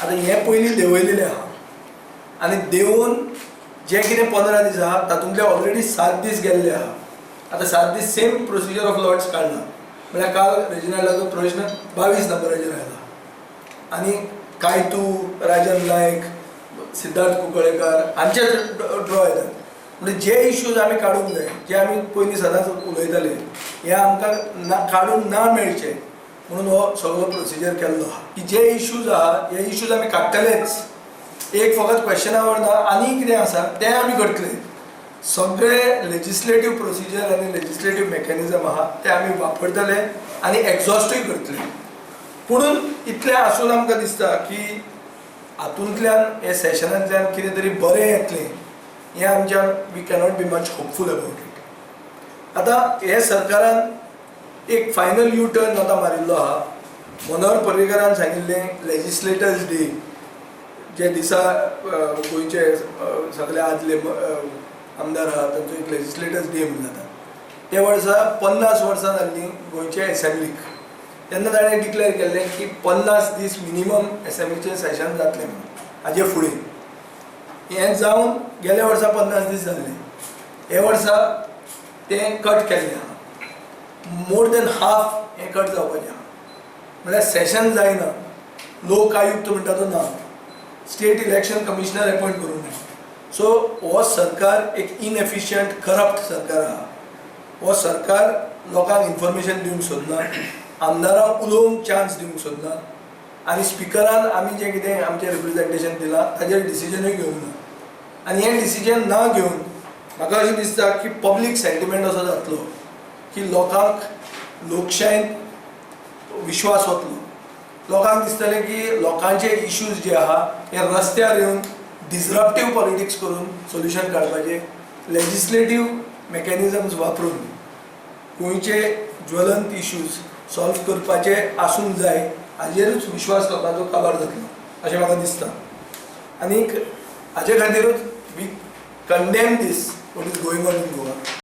आतां हें पयलीं देंवयलेलें आहा आनी देंवोवन जे कितें 15 दीस आहा तातूंतले ऑलरेडी 7 दीस गेल्ले आहा. आतां 7 दीस सेम प्रोसिजर ऑफ लॉर्ड्स काडला, म्हळ्यार काल रेजिनाल्डाचो प्रश्न 22 नंबराचेर आयला आनी कायतू, राजन नायक, सिद्धार्थ कुंकळेकार हांचे ड्रॉ येतात. म्हणजे जे इश्यूज आमी काडूंक जाय, जे आमी पयलीं सदांच उलयताले, हे आमकां ना काडून ना मेळचे म्हणून हो सगळो प्रोसिजर केल्लो आहा की जे इश्यूज आहा हे इश्यूज आमी काडटलेच. एक फकत क्वेश्चन our ना, आनी कितें आसा तें आमी करतले. सगळे लेजिस्लेटीव प्रोसिजर आनी लेजिस्लेटीव मेकॅनिजम आहा ते आमी वापरतले आनी एक्झॉस्टूय करतले. पुणून इतलें आसून आमकां दिसता की हातूंतल्यान, हे सेशनांतल्यान कितें तरी बरें येतलें हें आमच्यान, we cannot be much hopeful about it. आतां हे सरकारान एक फायनल यू टर्न आतां मारिल्लो आहा. मनोहर पर्रीकारान सांगिल्लें लेजिस्लेटर्स डे, जे दिसा गोंयचे सगळे आदले आमदार आहा तांचो एक लेजिस्लेटर्स डे म्हणून जाता, ते वर्सा 50 वर्सां जाल्लीं गोंयचे एसेंब्लीक, तेन्ना ताणें डिक्लेअर केल्लें की 50 दीस मिनिमम एसेंब्लीचें सेशन जातलें म्हणून. हाजे फुडें हें जावन गेल्या वर्सा 50 दीस जाल्ले, हे वर्सा तें कट केल्लें आहा. मोर देन हाफ हें कट जावपाचें आहा. म्हळ्यार सेशन जायना, लोक आयुक्त म्हणटा तो ना, स्टेट इलेक्शन कमिशनर अपॉयंट करूंक ना. सो हो सरकार एक इनएफिशियंट, करप्ट सरकार आहा. हो सरकार लोकांक इन्फॉर्मेशन दिवंक सोदना, आमदारांक उलोवंक चान्स दिवंक सोदना आनी स्पिकरान आमी जें कितें आमचें रिप्रेजेंटेशन दिलां ताजेर डिसिजनूय घेवंक ना. आनी हें डिसिजन ना घेवन म्हाका अशें दिसता की पब्लीक सेंटिमेंट असो जातलो की लोकांक लोकशायेंत विश्वास वतलो. लोकांक दिसतलें की लोकांचे इश्यूज जे आहा हे रस्त्यार येवन डिसरप्टीव पॉलिटिक्स करून सोल्युशन काडपाचें, लेजिस्लेटीव मेकॅनिजम्स वापरून गोंयचे ज्वलंत इश्यूज सॉल्व करपाचे आसूंक जाय, हाजेरूच विश्वास लोकांचो काबार जातलो अशें म्हाका दिसता. आनीक हाजे खातीरूच we condemn this what is going on in Goa.